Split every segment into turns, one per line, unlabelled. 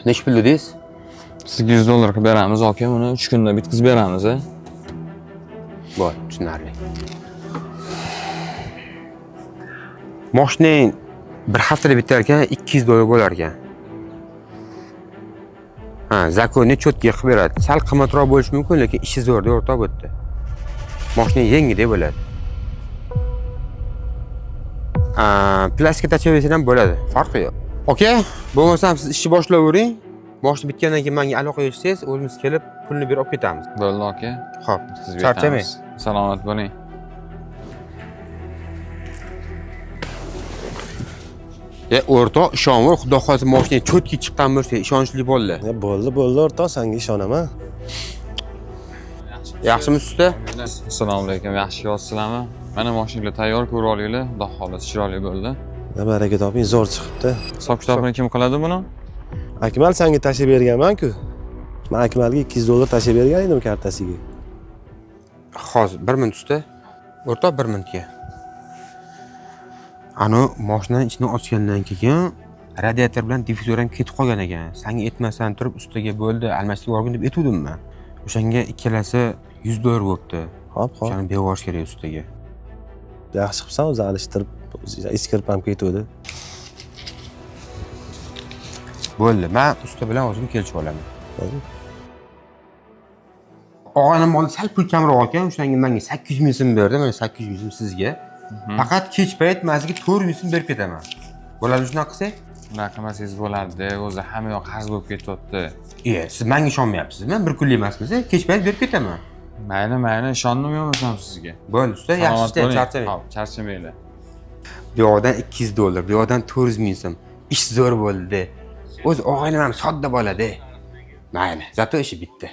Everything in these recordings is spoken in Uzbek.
Nechi pul dedingiz?
Sizga 100 dollar qilib beramiz aka, buni 3 kunda bitkazib beramiz. A.
Bor, tushunarli. Moshinang bir haftada bitar ekan, 200 dollar bo'lar ekan. Ha, zakonni cho'tga qilib beradi. Sal qimmatroq bo'lishi mumkin, lekin ishi zo'rda o'rtoq bu yerda. Moshinang yengidek bo'ladi. Ha, plastik tashlaversan ham bo'ladi, farqi yo'q. Aka, bo'lmasam siz ishni boshlayvering. Moshina bitgandan keyin menga aloqaga tushsangiz, o'zimiz kelib pulni berib olib ketamiz.
Bo'ldi aka.
Xo'p,
Bitkazib
charchamang.
yetamiz. Salomat bo'ling.
E, o'rtoq, ishonver, xudo xohlasa mashina cho'tki chiqqan bo'lsa, ishonchli bolalar.
Ya bo'ldi, bo'ldi o'rtoq, senga ishonaman.
Yaxshimi usta?
Assalomu alaykum, yaxshi yozsizlarmi? Mana mashinalar tayyor, ko'rib olinglar. Xudo xohlasa chiroyli bo'ldi.
Ya baraka toping, zo'r chiqibdi.
Hisob kitobini kim qiladi buni?
Akmal senga tashlab berganman-ku. Men Akmalga 200 dollar tashlab bergan edim kartasiga.
Hozir 1 minut usta. O'rtoq 1 minutga. Ani mashinani ichini ochgandan keyin radiator bilan diffuzor ham ketib qolgan ekan. Sanga aytmasdan turib ustaga bo'ldi, almashtirib yuborgin deb aytuvdim men. O'shanga ikkalasi 100 dollar bo'libdi.
Hop, hop.
O'shani berib yuborish kerak ustaga.
Yaxshi qilibsan, o'zi alishtirib, o'zi eskirib ham ketuvdi.
Bo'ldi, men usta bilan o'zim kelishib olaman.
Bo'ldi.
Og'aynim oldi sal pul kamroq ekan, o'shanga menga 800 ming so'm berdi, mana 800 ming so'm sizga. Faqat kech payt men sizga 400 ming so'm berib ketaman. Bo'ladi shunaqa qilsak?
Unaqa qilmasangiz bo'ladi, o'zi hamma yoq qarz bo'lib ketyapti.
E, siz menga ishonmayapsizmi? Bir kunlik emasmiz, kech payt berib ketaman.
Mayli, mayli, ishondim yo'qmasam sizga.
Bo'ldi, usta, yaxshi
Salomat
ishlang,
bo'ling.
charchamang.
Hop, charchamanglar.
Bu yoqdan 200 dollar, bu yoqdan 400 ming so'm. Ish zo'r bo'ldi. O'z og'aynim ham sodda boladi. Mayli, zato ishi bitdi.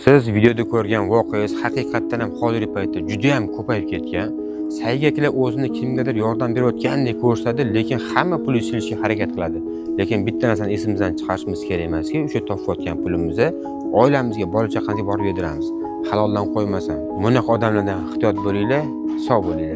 Siz videoda ko'rgan voqeangiz haqiqatdan ham hozirgi paytda juda ham ko'payib ketgan. Saygaklar o'zini kimgadir yordam berayotgandek ko'rsatadi, lekin hamma pul ishilishga harakat qiladi. Lekin bitta narsani esimizdan chiqarishimiz kerak emaski, o'sha topayotgan pulimizni oilamizga, bola chaqamizga borib yediramiz. Haloldan qo'ymasin. Bunaqa odamlardan ehtiyot bo'linglar, sog' bo'linglar.